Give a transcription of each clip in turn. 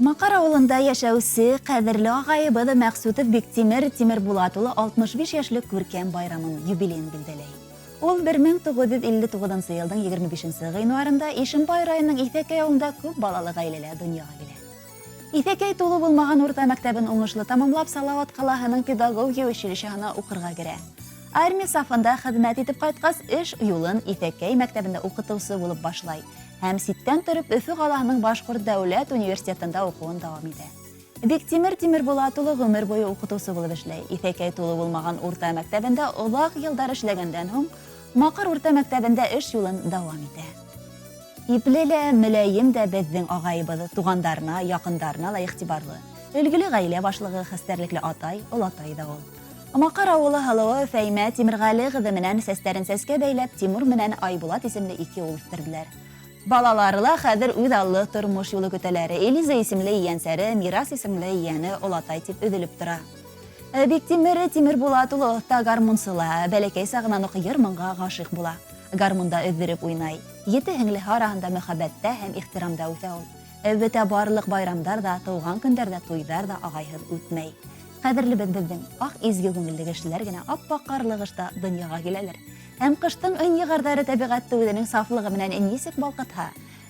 Макар авылында яшәүсе кадерле агайыбыз Мәксутов Биктимер Тимербулат улы 65 яшьлек күркәм байрамын, юбилеен билдәләй. Ул 1959 елның 25 гыйнварында Ишембай районының Иҫәкәй авылында күп балалы гаиләлә дөньяга килә. Иҫәкәй тулы булмаған урта мәктәбен уңышлы тамамлап, Салават ҡалаһының педагогия училищеһына уҡырға керә. Армия сафында хеҙмәт итеп ҡайтҡас, эш юлын Иҫәкәй мәктәбендә уҡытыусы булып башлай һәм ситтән тороп Өфө ҡалаһының Башҡорт дәүләт университетында уҡыуын дауам итә. Биктимер Тимербулат улы ғүмер буйы уҡытыусы булып эшләй. Иҫәкәй тулы булмаған урта мәктәбендә оҙаҡ йылдар эшләгәндән һуң, Маҡар урта мәктәбендә эш юлын дауам итә. Ипле лә, мөләйем дә беҙҙең ағайыбыҙ, туғандарына, яҡындарына ла иғтибарлы. Өлгөлө ғаилә башлығы, хәстәрлекле атай, олатай ҙа ул. Маҡар ауылы һылыуы Фәймә Тимерғәле ҡыҙы менән сәстәрен сәскә бәйләп, Тимур менән Айбулат исемле ике ул үҫтерҙеләр. Балалары ла хәҙер үҙ аллы тормош юлы көтәләр. Элиза исемле ейәнсәре, Мирас исемле ейәне олатай тип өҙөлөп тора. Биктимер Тимербулат улы оҫта гармунсы ла, бәләкәй сағынан уҡ йыр-моңға ғашиҡ була. Гармунда өҙҙөрөп уйнай. Ете һеңлеһе араһында мөхәббәттә һәм ихтирамда үҫә ул. Бөтә барлыҡ байрамдар ҙа, тыуған көндәр ҙә, туйҙар ҙа ағайһыҙ үтмәй. Ҡәҙерлебеҙ беҙҙең аҡ изге күңелле кешеләр генә ап-аҡ ҡарлы ҡышта донъяға киләлер. Һәм ҡыштың ынйы-ҡарҙары тәбиғәтте үҙенең сафлығы менән нисек балҡытһа,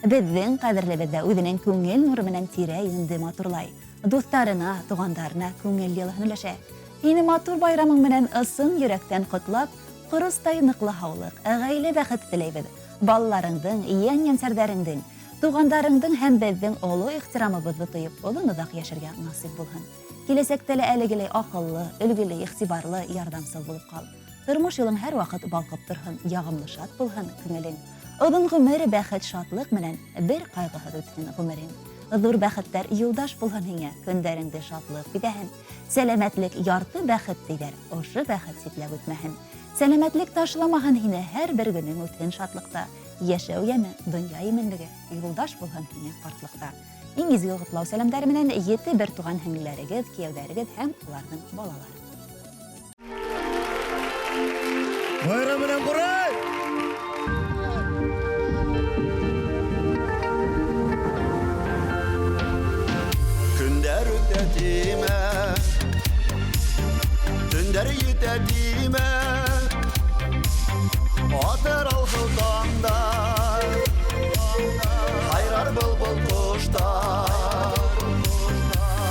беҙҙең ҡәҙерлебеҙ ҙә үҙенең күңел нуры менән тирә-йүнде матурлай, дуҫтарына, туғандарына күңел йылыһын өләшә. Һине матур байрамың менән ысын йөрәктән ҡотлап, ҡоростай ныҡлы һаулыҡ, ғаилә бәхете теләйбеҙ. Балаларыңдың, йән-йәнсәрҙәреңдең, туғандарыңдың һәм беҙҙең оло ихтирамыбыҙҙы тойоп, оҙон-оҙаҡ йәшәргә насыйп булһын. Киләсәктә лә әлегеләй аҡыллы, өлгөлө, иғтибарлы, ярҙамсыл булып ҡал. Тормош юлың һәр ваҡыт балҡып торһон, яғымлы шат булһын күңелең. Оҙон ғүмер, бәхет, шатлыҡ менән бер ҡайғыһыҙ үтһен ғүмерең. Ҙур бәхеттәр юлдаш булһын һиңә, көндәреңде шатлыҡ биҙәһен. Сәләмәтлек ярты бәхет тиҙәр, ошо бәхет ситләп үтмәһен. Сәләмәтлек ташламаһын һине, һәр бер көнөң үтһен шатлыҡта. Йәшәү яме, донъя именлеге юлдаш булһын һиңә ҡартлыҡта. Иң изге ҡотлау сәләмдәре менән ете бер туған һеңлеләрегеҙ, кейәүҙәрегеҙ һәм уларҙың балалары. Байрам менән Ҡурай! Көндәр үтә тимә, төндәр етә тимә, Атыр алһыу таңдар, һайрар был-был ҡоштар.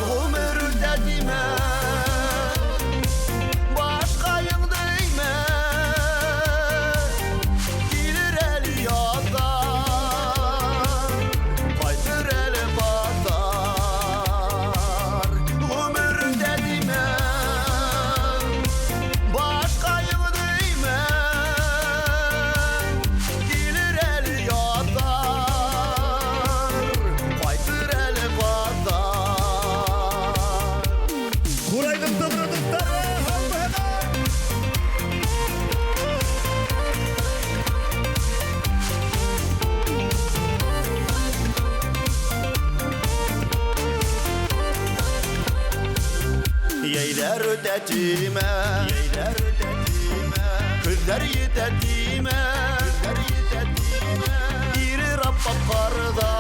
Ғүмер үтә тимә, башҡайыңды эймә, Килер әле яҙҙар, ҡайтыр әле ҡаҙҙар. Ғүмер үтә тимә, башҡайыңды эймә, Килер әле яҙҙар, ҡайтыр әле ҡаҙҙар. Ҡурайҙың тоғро дуҫтары, һаумыһығыҙ! Йәйҙәр үтә тимә, йәйҙәр үтә тимә, көҙҙәр етә тимә, көҙҙәр етә тимә, Ирер аппаҡ ҡарҙар.